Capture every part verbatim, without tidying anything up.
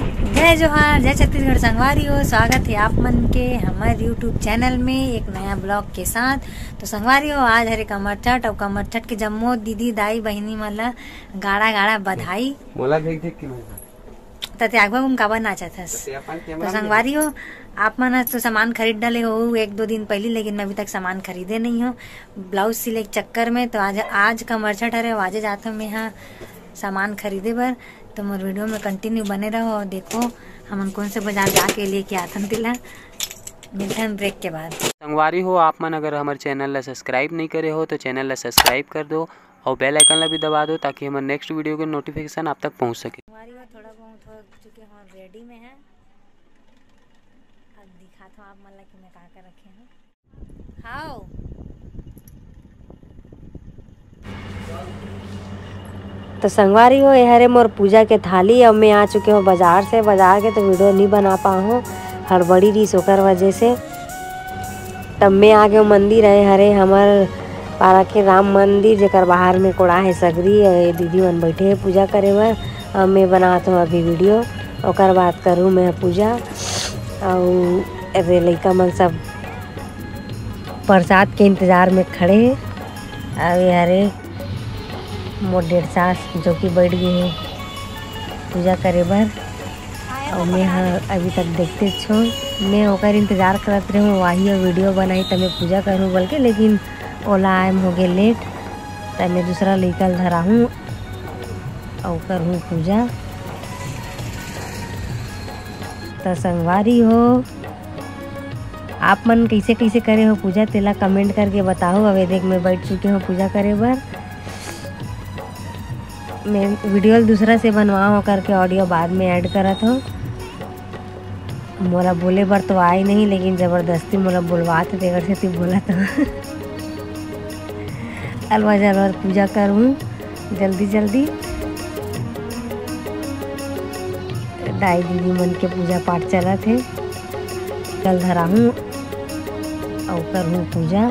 जय जोहार, जय छत्तीसगढ़ संगवारी हो, स्वागत हे आप मन के हमर YouTube चैनल में एक नया ब्लॉग के साथ। तो संगवारी हो, आज हरे कमरछठ, अउ कमरछठ के जम्मो दीदी, दाई, बहिनी मन ला गाड़ा गाड़ा बधाई। मोला देख देख के मैं त ते आगवा गुम काबर नाचत हस? त ते अपन तो कैमरा में संगवारी हो, आप मन ह तो सामान खरीद डाले हो एक दो दिन पहली, लेकिन मैं अभी तक सामान खरीदे नहीं हो ब्लाउज सिले के चक्कर में। तो आज, आज कमरछठ हरे, आजे जात हो मैं हा सामान खरीदे बर। तो मोर वीडियो में कंटिन्यू बने रहो और देखो हमन कौन से बाजार जाके लेके आथन तेला। मिलथन ब्रेक के बाद। संगवारी हो, आप मन अगर हमर चैनल ला सब्सक्राइब नहीं करे हो तो चैनल ला सब्सक्राइब कर दो और बेल आइकन ला भी दबा दो, ताकि हमर नेक्स्ट वीडियो के नोटिफिकेशन आप तक पहुंच सके। संगवारी हो, थोड़ा बहुत हो चुके हो रेडी में है। अब दिखात हो आप मन ला कि मैं का का रखे हूँ। हाओ। तो संगवारी हो, ये हरे मोर पूजा के थाली। अब मैं आ चुके हो बाजार से, बाजार के तो वीडियो नहीं बना पाए हो, हड़बड़ी रहीस ओकर वजह से। तब मैं आ गए मंदिर, आए हरे हमर पारा के राम मंदिर, जेकर बाहर में कोड़ा है सगरी, अउ ये दीदी मन बैठे हैं पूजा करे बर। अब मैं बनात हूँ अभी वीडियो, ओकर बाद करूँ मैं पूजा। अउ रे लइका मन सब प्रसाद के इंतजार में खड़े हे। अउ ये हरे मोर डेढ़ सास, जो कि बैठ गए हे पूजा करे बर। अउ मैं ह अभी तक देखते छो, मैं ओकर इंतजार करत रहूँ, वही वीडियो बनाई त मैं पूजा करूँ बोल के, लेकिन ओला आए में हो गए लेट, त मैं दूसरा लइका ल धराहूँ अउ करहूँ पूजा। त संगवारी हो, आप मन कैसे कैसे करे हो पूजा, तेला कमेंट करके बताओ। अब ये देख, मैं बैठ चुके हूँ पूजा करे बर। मैं वीडियो ल दूसरा से बनवाओ करके ऑडियो बाद में ऐड करत हो। मोला बोले बर तो आए नहीं, लेकिन जबरदस्ती मोला बोलवात हे, तेकर सेती बोलत हो। अलवा जलवा पूजा करूँ जल्दी जल्दी। दाई दीदी मन के पूजा पाठ चलत हे। जल धराहूँ अउ करहूँ पूजा।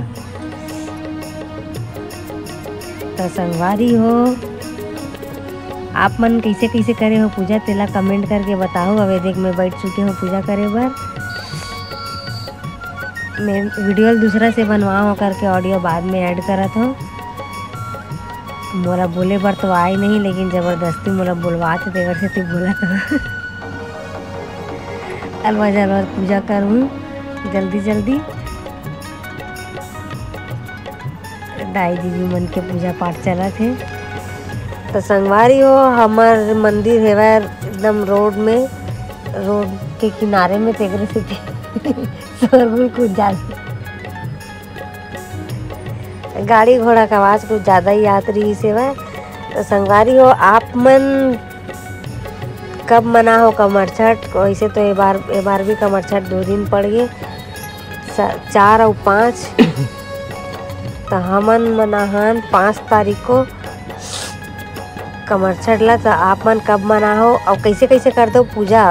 त संगवारी हो, आप मन कैसे कैसे करे हो पूजा, तेला कमेंट करके बताओ। अब ये देख, मैं बैठ चुके हूँ पूजा करे बर। मैं वीडियो ल दूसरा से बनवाओ करके ऑडियो बाद में ऐड करत हो। मोला बोले बर तो आए नहीं, लेकिन जबरदस्ती मोला बोलवात हे, तेकर सेती बोलत हो। अलवा जलवा पूजा करूँ जल्दी जल्दी। दाई दीदी मन के पूजा पाठ चलत हे। तो संगवारी हो, हमर मंदिर हेवय एकदम रोड में, रोड के किनारे में, तेकरे सेती शोरगुल कुछ ज्यादा, गाड़ी घोड़ा के आवाज कुछ ज्यादा ही आत रहीस हेवय। तो संगवारी हो, आप मन कब मना हो कमरछठ? वैसे तो ए बार, ए बार भी कमरछठ दो दिन पड़ गए, स-, चार अउ पाँच। तो हमन मनाहन पाँच तारीख को कमरछठ ला। तो आप मन कब मना हो अउ कैसे कैसे करते हो पूजा?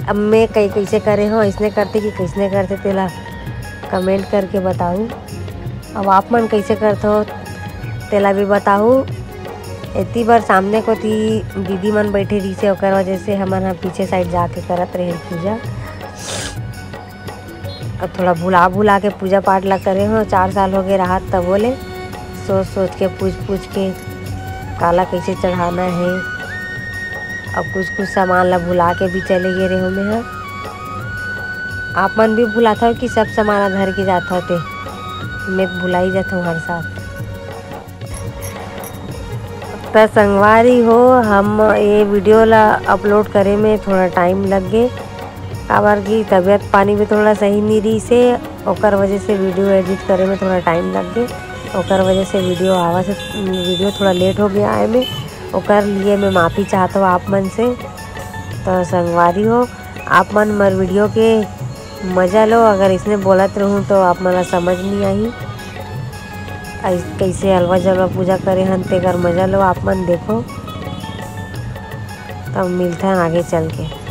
अब मैं कई कैसे करे हो, ऐसने करते कि कैसने करते, तेला कमेंट करके बताऊ। अब आप मन कैसे करते हो, तेला भी बताऊ। एती बर सामने कोती दीदी मन बैठे रहिसे, ओकर वजह से हमन ह पीछे साइड जाके करत रहे पूजा। अब थोड़ा भुला भुला के पूजा पाठ ला करे हो, चार साल हो गए राहत तबो ले, सोच सोच के, पूछ पूछ के काला कैसे चढ़ाना है। अब कुछ कुछ सामान ला भुला के भी चले गए रहे हो मैं ह। आप मन भी भुलात हो कि सब सामान ला धर के जात हो ते? मैं भुलाई जात हूँ हर साल। त संगवारी हो, हम ये वीडियो ला अपलोड करे में थोड़ा टाइम लग गे, काबर कि तबीयत पानी भी थोड़ा सही नहीं रहिसे, ओकर वजह से वीडियो एडिट करे में थोड़ा टाइम लग गे, ओकर वजह से वीडियो आवा से, वीडियो थोड़ा लेट हो गया आए में, ओकर लिए मैं माफ़ी चाहत हूँ आप मन से। तो संगवारी हो, आप मन मोर वीडियो के मजा लो। अगर इसने बोलत रहूँ तो आप मन ला समझ नहीं आही। अइस-, कैसे अलवा जलवा पूजा करे हन तेकर मजा लो, आप मन देखो। तब मिलथन आगे चल के।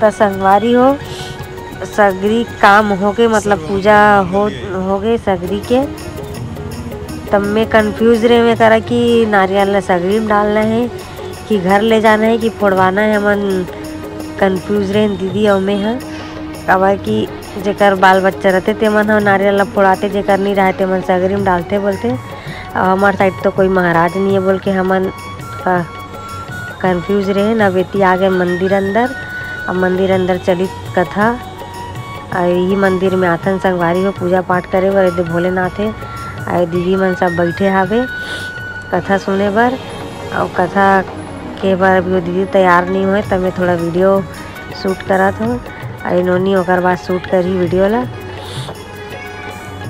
त संगवारी हो, सगरी काम होगे, मतलब पूजा हो होगे सगरी के। तब मैं कंफ्यूज रहे, मैं करा कि नारियल ला सगरी में डालना है कि घर ले जाना है कि फोड़वाना है। हमन कंफ्यूज रहे दीदी अउ मैं ह, काबर कि जेकर बाल बच्चा रहते तेमन ह नारियल ला फोड़ाते, जेकर नहीं रहे तेमन सगरी में डालते बोलते। अब हमार साइड तो कोई महाराज नहीं है बोल के हमन का कंफ्यूज रहे ना। बेटी आ गए मंदिर अंदर, अब मंदिर अंदर चली कथा। अउ यही मंदिर में आथन संगवारी हो पूजा पाठ करे बर, एदे भोलेनाथ हे। अउ दीदी मन सब बैठे हावे कथा सुने बर। अउ कथा के बर अभी वो दीदी तैयार नहीं होए, त मैं थोड़ा वीडियो शूट करत हूँ। अउ नोनी ओकर बाद शूट करही वीडियो ला।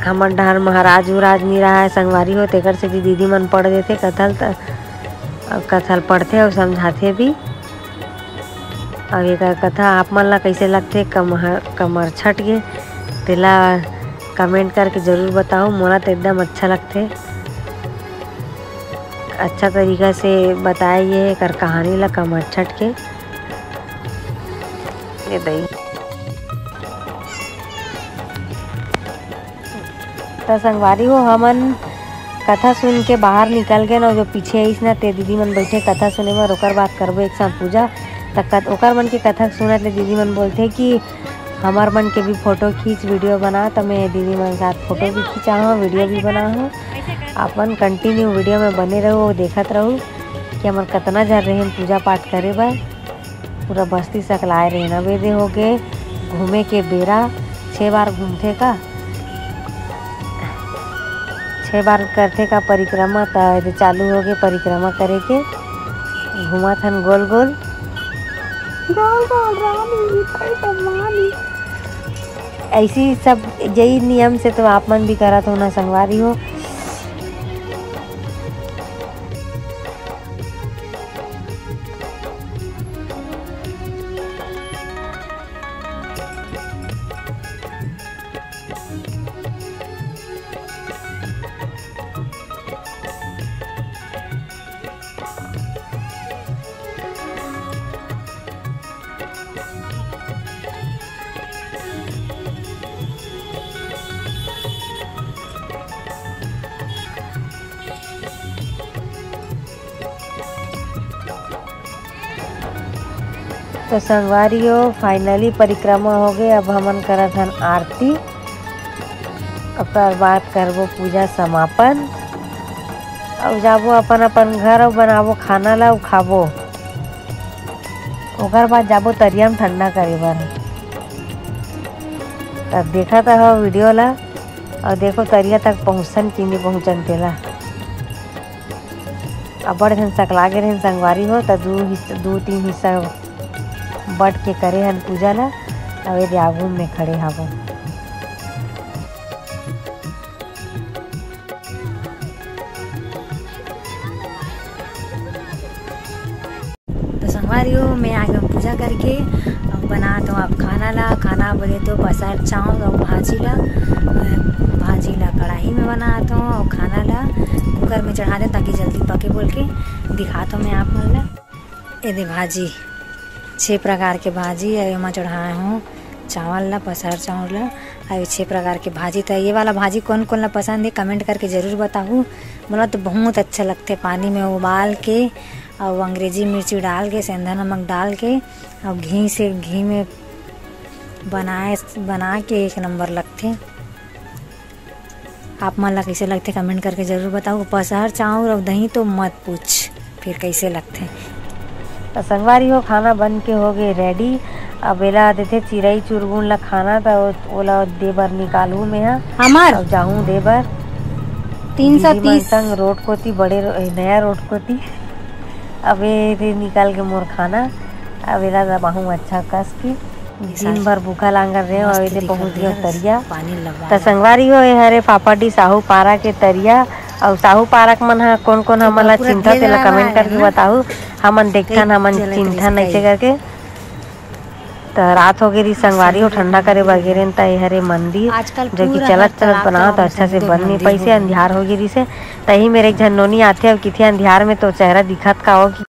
हमर डहर महाराज उराज नहीं रहा है संगवारी हो, तेकर से दीदी मन पढ़ देथे कथा ल, त अउ कथा ल पढ़थे अउ समझाथे भी। अउ एकर कथा आप मन ला कइसे लगथे, कमहर, कमर छट गे, तेला कमेंट करके जरूर बताओ। मोला तो एकदम अच्छा लगथे, अच्छा तरीका से बताए ये एकर कहानी ला कमर छट के। ये दई। त संगवारी हो, हमन कथा सुन के बाहर निकल गेन, अउ जो पीछे आइस ना, ते दीदी मन बैठे कथा सुने बर, ओकर बाद करबो एक साथ पूजा। त कत-, ओकर मन के कथा सुनत ले दीदी मन बोलथे कि हमर मन के भी फोटो खींच, वीडियो बना। त मैं दीदी मन साथ फोटो भी खिंचाहूँ, वीडियो भी बनाहूँ। अपन कंटिन्यू वीडियो में बने रहू, देखत रहू कि हमर कतना झन रहे पूजा पाठ करे बर। पूरा बस्ती सकलाए रहे ना। बेदे होगे घूमे के बेरा, छह बार घूमथे का, छह बार करथे का परिक्रमा। त एदे चालू होगे परिक्रमा करे के, घूमत हन गोल गोल। गोल गोल रानी, ऐसी सब यही नियम से तो आप मन भी करत हो ना संगवारी हो। तो संगवारी हो, finally परिक्रमा हो गए। अब हमन करत हन आरती, ओकर बाद करबो पूजा समापन। अब जाबो अपन अपन घर अउ बनाबो खाना ला, अउ खाबो। ओकर बाद जाबो तरिया में ठंडा करे बर। तब देखत रहो वीडियो ला, अउ देखो तरिया तक पहुँचन कि नहीं पहुँचन तेला। अब्बड़ झन सकला गे रहेन संगवारी हो, त दू हिस्सा, दू तीन हिस्सा बट के करे हन पूजा ला। अब एदे आगू में खड़े हावो। तो संगवारी हो, मैं आ गया पूजा करके, अब बनात हूँ आप खाना ला। खाना बोले तो पसहर चाउर और भाजी ला, भाजी ला कढ़ाई में बनात हूँ और खाना ला कुकर में चढ़ा दे ताकि जल्दी पके बोल के दिखात हूँ मैं आप मन ला। ये दे भाजी, छह प्रकार के भाजी है, एमा चढ़ाए हूँ चावल ला, पसहर चाउर ला, अउ छह प्रकार के भाजी। त ये वाला भाजी कोन कोन ला पसंद है, कमेंट करके जरूर बताहू। मोला तो बहुत अच्छा लगथे, पानी में उबाल के अउ अंग्रेजी मिर्ची डाल के, सेंधा नमक डाल के अउ घी से, घी में बनाए, बना के एक नंबर लगथे। आप मन ला कइसे लगथे, कमेंट करके जरूर बताओ। पसहर चाउर अउ दही तो मत पूछ, फिर कइसे लगथे। त संगवारी हो, खाना बन के हो गए रेडी। अब एला देथे चिरई चुरगुन ला खाना, त ओ-, ओला दे बर निकालहूँ मैं हा। हमर अब जाहूँ दे बर। तीन सौ तीस। दीदी मन संग रोड कोती, बड़े रो-, ए, नया रोड कोती। अब ए दे निकाल के मोर खाना, अब एला दबाहूँ अच्छा कस के। दिन भर भूखा लांगर रहे, अउ एदे पहुँच गए तरिया। त संगवारी हो, ए हरे पापा डी साहू पारा के तरिया। अउ साहू पारा के मन ह कोन कोन हमन ला चिंता, तेला कमेंट करके बताहू। हमन देखथन, हमन चिंता नइसे करके। त रात हो गे रही संगवारी हो, ठंडा करे बर गे रहेन। त ए हरे मंदिर, जो कि चलत चलत बनाओ त अच्छा से बन नहीं पाइसे, अंधियार हो गे रही से। तही मेरे एक झन नोनी आथे, अउ किथे अंधियार में तो चेहरा दिखत का हो कि